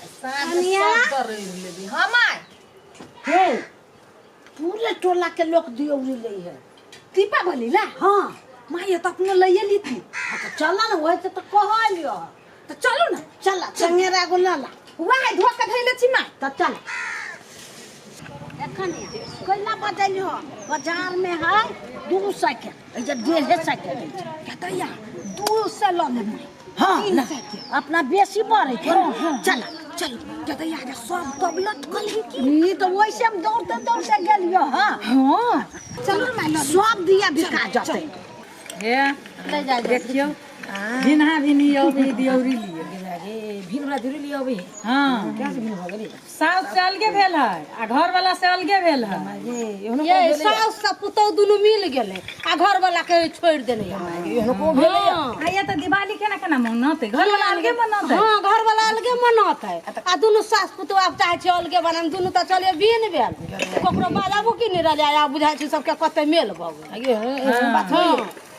कनिया हाँ माय हे पूरे टोला के लोग दियौरी ले है दीपावली ला हाँ माँ ये तो अपनो लइए ली थी हाँ, तो चला ना वही से तो कहलियो तो चलो ना चला चंगेरा गो लला वह धोआ के धइले छी माँ तो चल एखन कैला बदलियो बाजार में है 200 के एजे 150 के दै छै। कहतैया 200 लऽ लेब माय हाँ तीन ना, सौ के। अपना बेसी बढ़े छै चल चल कहतैया जे सब तब लटकल है की ई तो वैसे हम दौड़ते दौड़ते गेलियो हाँ हाँ चलो ना माय लऽ सब दिया बिका जतै हे ले जा देखियौ भिनहा भिनी अबै दियौरी लिए भिन वाला जरूर लियो अभी हाँ क्या से भिन भऽ गेलै साउस से अलगे भेल है आ घर वाला से अलगे भेल है ये एहनो ये साउस आ पुतोह दुनू मिल गेलै आ घर वाला के छोड़ि देने है एहनो को भेलै आ ये तऽ दिवाली केना केना मनौतै घर वाला अलगे मनौतै हाँ घर वाला अलगे मनौतै आ दुनू सास पुतोह आब चाहै छै अलगे बनाम दुनू तऽ चलिए बिन भेल ककरो बाजाबो की नहि रहलै आब बुझाइ छै सबके कते मेल भऽ गेल ये एहन बात हाँ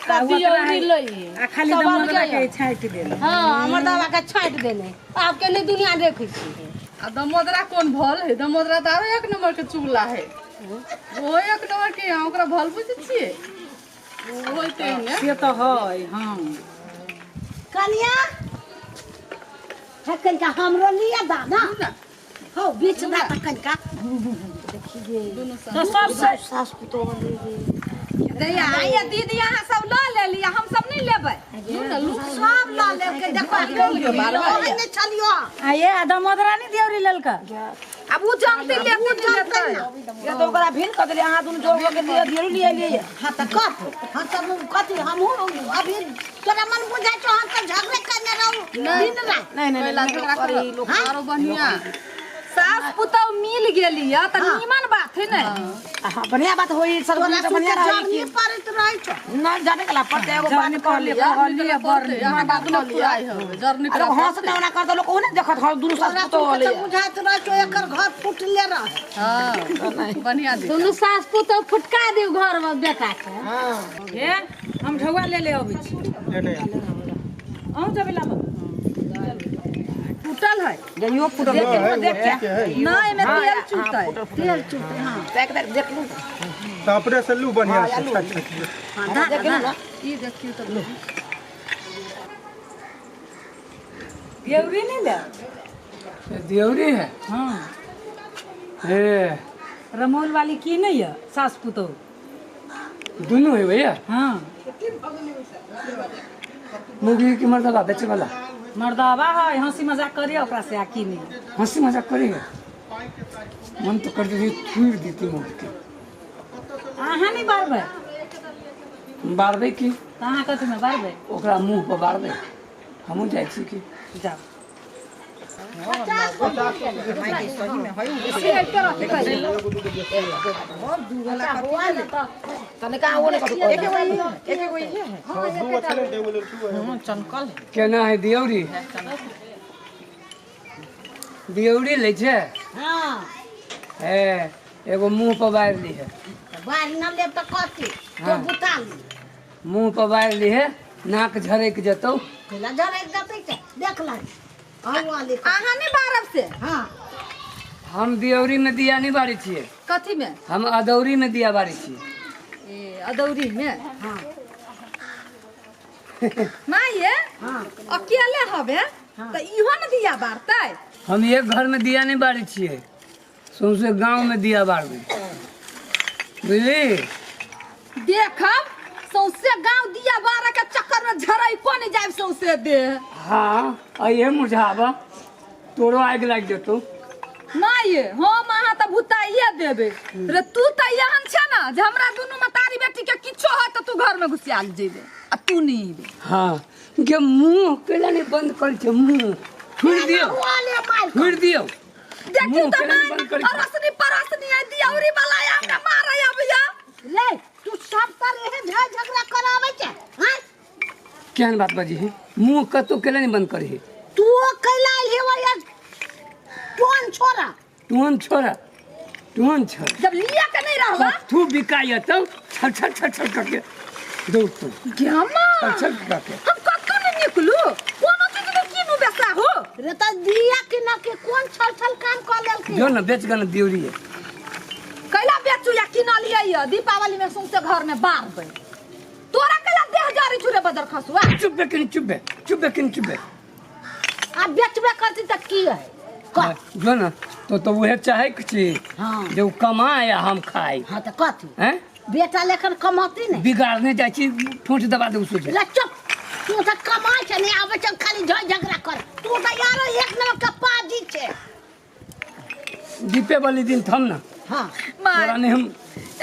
आ तब ओकरा दियौरी है- लै आ खाली सब दमोदरा अलगे के छाँटि देल हाँ हमर दादा के छाँटि देने आब के नहि दुनिया देखै छी आ दमोदरा कोन भल है दमोदरा तऽ आरो एक नंबर के चुगला है ओहो एक नंबर के अहाँ ओकरा भल बुझै छियै ओ होइते ने से तऽ है हाँ कनिया हे कनिका हमरो लिअ दाना हौ बीच दा तऽ कनिका तऽ सब सास पुतोह दैया ये दीदी अहाँ सब लऽ लेली हम सब नहि लेबै सब लऽ लेलकै देखो नहि छलियो आ ये आ दमोदरा नहि दियौरी लेलकै आब उ जानते लेते नहि लेतै ये तो ओकरा भिन कऽ देलियै अहाँ दुनू जोड़ के दिअ दियौ लिए लिए हाँ तऽ कथ हम सब कथी हमहूँ अभी तोरा मन बुझाइ छौ हम तऽ झगड़े करने रहू दिन राति नहीं नहीं पहिला झगड़ा करी लोक आरो बढ़िया सास पुतहु मिल गेली है तऽ नीमन बात है ने हाँ बढ़िया बात होई सब तोरा तो बढ़िया सुनके रही जरनी पड़ैत रहै छौ ना जाने कला पड़ते एगो बात कहलियै कहलियै बड़ अहाँ बात न फुराइ हो जरनी अरे हंस ना ओना करते लोग ओने देखत हर दुनू सास तोरा पुतोह सुनके होले तऽ बुझाइत रहै छौ एकर घर फुटले रहै हाँ बढ़िया दी दुनू सास पुतोह फुटका दियौ घरमे बेटाके हे हम ढौआ ले ले अबै छी अहूँ जेबै लाबऽ टूटल है जइयो फुटल देख के नहि एहिमे तेल चूतै तेल चूतै हाँ देख देख देख लू तऽ अपने से लू बढ़िया से छाँटि छाँटि के। हाँ देख लू ना ई देखियौ तऽ दियौरी नहि ले दियौरी है हाँ हे रमौल वाली की नहीं है सास पुतोह दुनू है भैया हाँ मुर्गी की मर्दबा बेचे वाला मर्दाबा है हंसी मजाक करिए ओकरा से आ की नहीं हंसी मजाक करेगा मन तो कर दी थूर दी थी मुर्गी के अहाँ नहीं बारबै बारबै की तऽ अहाँ कथीमे बारबै ओकरा मुंह पर बारबै हमहूँ जाइ छी की जाउ तनिका ओ नहि कथु केना है दियौरी दियौरी लै छै हाँ हे एगो मुंह पर बारि ली है तऽ बाढ़ि न लेब तऽ कथी तो बुता ली मुंह पर बारि ली है नाक झरकि जेतौ कैला झरकि जेतै ते देख ले अहाँ लिख अहाँ नहि बारब से हाँ हम दियौरी में दिया नहीं बारै छियै कथी में हम अदौरी में दिया बारै छियै ए अदौरी में हाँ माँ ये अकेले हबे तऽ इहो ने दिया बारतै हम एक घर में दिया नहीं बारै छियै सौंसे गांव में दिया बारबै बुझली देखब सौंसे गांव दिया बारह के चक्कर में झरई को नहीं जाए सौंसे देह हाँ अइहे मुझाबा तोरो आगि लागि जेतौ नहीं ये हम अहाँ तऽ भुताइए देबै रे तू तऽ एहन छै ने जे हमरा दुनू मतारी बेटी के किछो होत तऽ तू घर में घुसियाल जेबे आ तू नहीं एबे हाँ के मुंह कैला नहीं बंद करै छै मुंह थुड़ि दियौ थुड़ि दियौ देखियौ मुंह तऽ केना माय बंद करै छै अरसनी परसनी है दियौरी वाला हमरा मारै अबैया ले तू सब तर एहे झगड़ा कराबै छै हैं केहन बात बजी है मुंह कतौ केला नहीं बंद करी है तू कैला हे वया टोन छोरा टोन छोरा टोन छोरा जब लिया के नहीं रहबा तू बिकाय तो छल छल छल छल करके दौड़तौ गेमा छल छल करके हम कतौ नहीं निकलू कोनो चीज के कीनू बेसा हो रे त दिया कि ना के को छल छल काम क लेलकै। जो ना बेच गन दियोरी है। कैला बेचू या किनल लियै दीपावली में सौंसे घर में बारबै। तोरा कैला देह जरी छुरे बदर खसुआ। चुप बे कनी चुप बे, चुप बे कनी चुप बे। आ बेचबे करती त की है? कह जो ना तो उहे चाहे के छी। हां जे उ कमाए आ हम खाई। हां त कथी? हैं? बेटा लेखन कमाती नहीं। बिगाड़ने जाइ छी ठोंठ दबा देबू सोझे। ले चुप, तू त कमाइ छै नहीं आबै छै खाली झगड़ा कर। तू त यार एक नंबर के पाजी छै। दीपेवली दिन थम ना। हां तोरा नहीं हम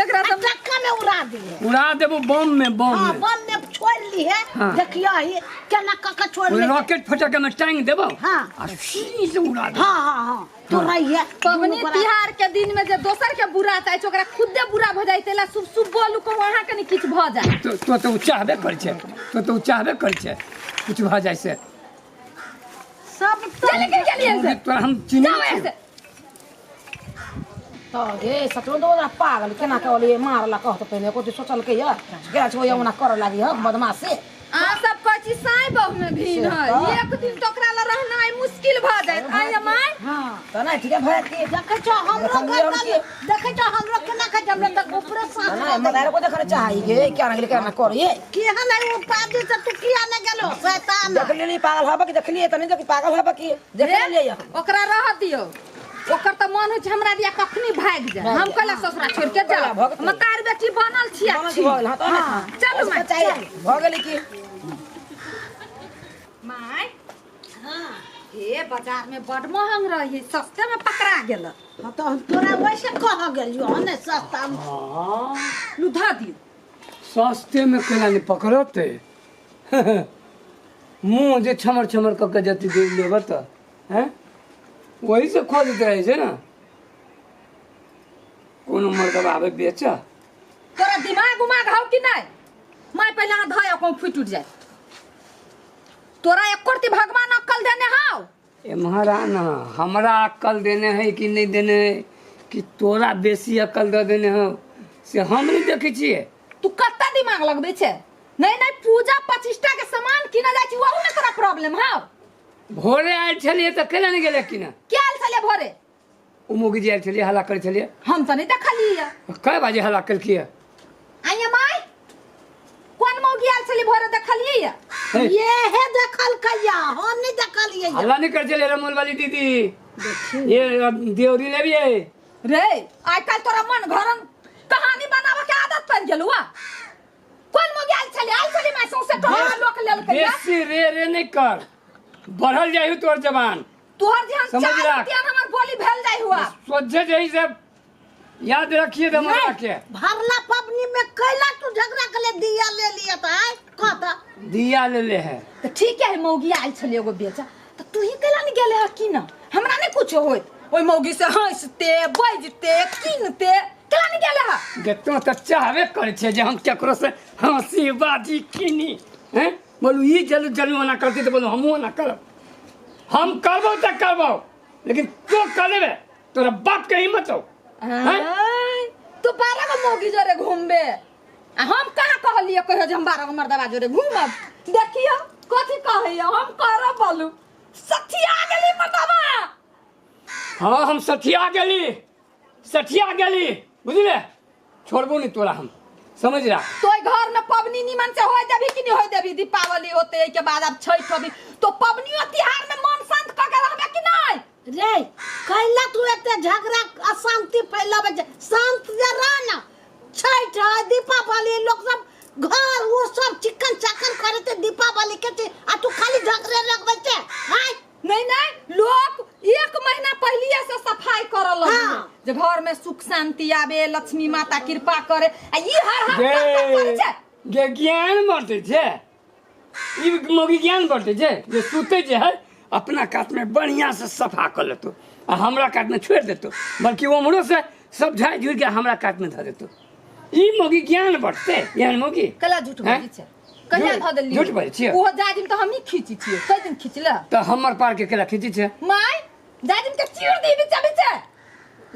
एकरा सब चक्का में उड़ा दिए। उड़ा देबो बम में, बम हां में। बम में छोड़ ली है। हाँ। देखियो ही केना क के छोड़ ले। रॉकेट फटक में टांग देबो। हां आ सी से उड़ा दे। हां हां हां तो रही है। पबनी तिहार के दिन में जे दोसर के बुरा चाहे छै ओकरा खुदे बुरा भ जाय तेला शुभ शुभ बोलू कहू अहाँ के नहीं किछ भ जाय। तो तो चाहबे कर छै, तो चाहबे कर छै कुछ भ जाय से। सब चल के गेलिए से। तो हम चिन्ह से। तो गे सचो दो ना पागल केना कहलिए मारला कहत पहिले को सोचल के या गेला छो या ओना कर लागी ह बदमाशी। आ सब कहै छी साई बहु में भीन है, एक दिन तो ओकरा ल रहनाइ मुश्किल भ जायत। आइ my हां त नै ठीक है भैया की देखै छो हमरो घर देखै छो हमरो केना कहै हमरा त ऊपरे सांस नै मदार को देखले चाही गे क्या ना गेल केना करिए केहन है ओ पाजी से तू किया नै गेलो शैतान। देखलिए पागल हबा की देखलिए त नै देख पागल हबा की देख लेलिए। ओकरा रह दियो, ओकर त मन होइ छै हमरा दिया कखनी भागि जाय। हम कहला ससुरा छोड़ के जाओ, हम तार बेटी बनल छी। हां चलू माय भ गेलै की my. हां ए बाजार में बड महंग रही, सस्ते में पकड़ा गेल। हां त हम तोरा वैसे कह गेलियो ने सस्ता। हां लू ध दियो। सस्ते में केना नहीं पकड़ते। मुंह जे छमर छमर क के जति दे लेब त हैं वही से खोजैत रहे छै ना। कोनो मर्दबा आबे बेच। तोरा दिमाग उमाग हौ कि नहीं? My पहले अहाँ धय कहूँ फूटि उठि जाय। तोरा एको भगवान अक्कल देने हौ? एम्हर आ ना, हमरा अक्कल देने है कि नहीं देने है कि तोरा बेसी अक्कल दे देने हौ से हम नहीं देखै छियै। तू कत्ता दिमाग लगबै छै? नहीं नहीं पूजा 25टा के सामान किनऽ जाइ छी ओहू में तोरा प्रॉब्लम हौ। भोरे आयल छलियै तऽ केना नहि गेलै किनऽ? के आयल छलियै भोरे? ओ मोगी जी आयल छलियै, हल्ला करै छलियै। हम तऽ नहीं देखलियै। कए बाजे हल्ला केलकै? आइए my कोन मौगी आयल छलियै भोरे देखलियै? ये हे देखलकै हम नहीं देखलियै। हल्ला नहीं करै छलियै रमोल वाली दीदी। ये देवरी लेबियै रे। आइ काल्हि तोरा मन घरन कहानी बनाबऽ के आदत पड़ि गेलौ। कोन मौगी आयल छलियै? आयल छलियै my सौंसे टोला लोक लेलकै। बेसी रे रे नहीं कर, बढ़ल जाइ तोर जबान। तोहर जेहन चाल तेहन हमर बोली भेल जाइ हुआ। सोझे जही से याद रखिए दमरा के। भरला पबनी में कैला तू झगड़ा के ले दिया ले लिया त आय कहता दिया ले ले है त ठीक है। मौगी आयल छले एगो बेचा त तू ही कैला नहीं गेले ह की ना? हमरा नहीं कुछ होइत ओइ मौगी से हंसते बजते किनते कैला नहीं गेले ह? गे तो त चाहबे करै छै जे हम केकरो से हंसी बाजी किनी हैं। बोलू ई जलू जलू ओना करती तो बोलू हमहूँ ओना करब। हम करबो त करबो लेकिन तू कर लेबे तोरा बाप के हिम्मत हो। तू 12 गो मौगी जोरे घूमबे आ हम कहाँ कहलिए कहियो जे हम 12 गो मर्दबा जोरे घूमब? देखियो कथी कहैया हम करब। बोलू सठिया गेली मर्दबा। हाँ हम सठिया गेली, सठिया गेली बुझले। छोड़बो नहीं तोरा हम, समझ रहा। तो घर में पबनी निमन से होय देबी कि नहीं होय देबी? दीपावली होते के बाद अब छठ होबी तो पबनियो तिहार में मन शांत क के रहबे कि नहीं? रे कैला तू एते झगड़ा अशांति फैलाबै छै? शांत जे रह ना। छठ है दीपावली लोग सब घर वो सब चिकन चाकन करे ते दीपावली के छै आ तू खाली झगड़े लगबै छै। हाय नहीं नहीं लोग एक महीना पहले से सफाई करल हाँ। जे घर में सुख शांति आवे, लक्ष्मी माता कृपा करे। आ ई हर हर करे छै। गे ज्ञान बांटे छै, ई मौगी ज्ञान बांटे छै जे सुते जे है अपना कात में बढ़िया से सफा कर लेतो आ हमरा कात में छोड़ देतो, बल्कि उम्हरो से सब झाड़ झुड़ के हमरा कात में धर देतो। ई मौगी ज्ञान बांटते, ज्ञान मौगी कला झूठ बोलै छै। कहिया धऽ देलियै? झूठ बोलै छियै। ओहो जाजिम तऽ हमही खींची छियै, कई दिन खींचले तऽ हमर पार के केला खींची छै? My जाजिम के चीर दी बिचा बिचा।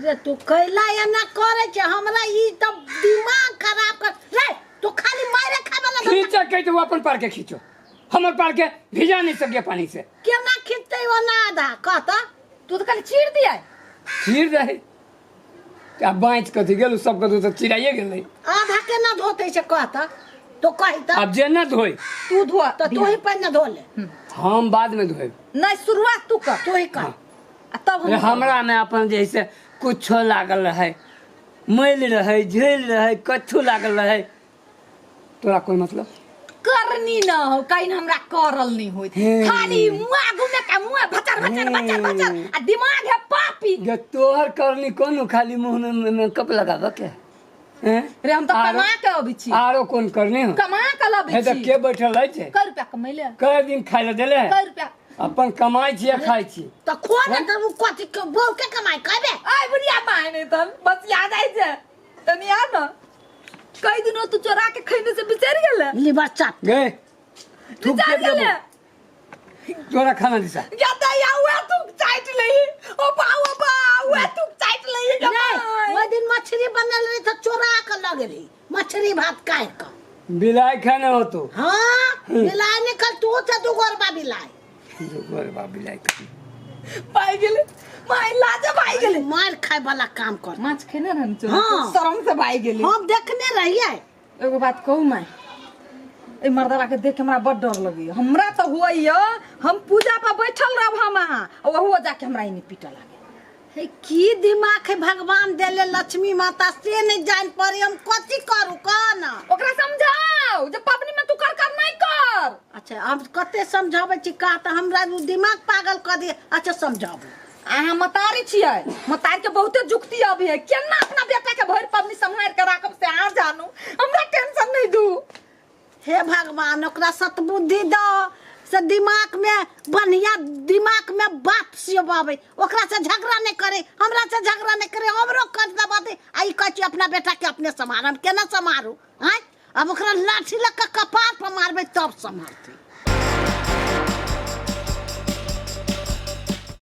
रे तू कैला एना करै छै? हमरा ई तऽ दिमाग खराब कर रे। तू खाली मारे खाए वाला खींचा के तो अपन पार के खींचो, हमर पार के भिजा नहीं सके पानी से। केना खींचते ओना आधा कहता? तू तऽ खाली चीर दिया चीर दही आ बाँचि कथी गेल सब कथी तऽ चिराइए गेलै आधा केना धोते छै कहता तो कही तऽ आब जे न धोइ तू धो तऽ तू ही पहिने धो ले हम बाद में धोएब नहीं शुरुआत तू कर तू ही कर आ तब हम हमरा में अपन जे से कुछो लागल रहै मैल रहै झेल रहै कच्छो लागल रहै तोरा कोई मतलब करनी न हो कहीं हमरा करल नहीं होइत हे। खाली मुआ घूमे का मुआ भचर भचर भचर भचर आ दिमाग है पापी गे तोहर करनी कोनो खाली मुंह में में मेकअप लगाबऽ के हैं? रे हम तऽ आरो- कमा के अबै छी आरो कोन करनी हो कमा के लबै हे तऽ छी के बैठल रहै छै कै रुपया कमैले कए दिन खाइ लए देले कै रुपया अपन कमाइ छी आ खाइ छी तऽ खो ने तऽ उ कथी के बहू के कमाइ कहबे आइ बुढ़िया माय नहीं तन बस याद आई छै तनी आ न कई दिनों तू चोरा के खैने से बिसरि गेले लिबर चाट गे थूक बिसरि के गेले देबो तोरा खाना दिसा या दैया उहे तू चाटि लही ओ बा ओ बा उहे तू चाटि लही गे नहीं माय। ओहि दिन मछली बनल रही तऽ चोरा के लऽ गेली मछली भात काटि कऽ बिलाइ खाने होतो हाँ बिलाइ निकल तू से दू गोरबा बिलाइ गोरबा बिलाइ खाने पाइ गेलै माय लाज भाइ गेलै मार खाय वाला काम कर माछ खेने रहन चोरा हाँ। शरम से भाइ गेलै हम देखने रहिए एगो बात कहू माय एहि मर्दबा के देख के हमरा बड डर लगैया हमरा तऽ होइया हम पूजा पर बैठल रहब हम अहाँ आ ओहुओ जाके हमरा एने पीटऽ लागे हे की दिमाग है भगवान देले लक्ष्मी माता से नहीं जान पड़ी हम कथी करू कह ना ओकरा समझाओ जे पबनी में तू कर कर नहीं कर अच्छा हम कते समझाबै छी कह तऽ हमरा उ दिमाग पागल कऽ दिए अच्छा समझाबू अहाँ मतारी छियै मतारी के बहुते जुक्ति अभी है केना अपना बेटा के भरि पबनी सम्हारि के राखब से अहाँ जानू हमरा टेंशन नहीं दू हे भगवान ओकरा सतबुद्धि दो से दिमाग में बढ़िया दिमाग में बात सियबाबै ओकरा से झगड़ा नहीं करे हमरा से झगड़ा नहीं करे हमरो कर दबा दे आ ई कहै छी अपना बेटा के अपने सम्हार हम केना सम्हारू आँय अब ओकरा लाठी लऽ कऽ कपार पर मारबै तब सम्हारतै।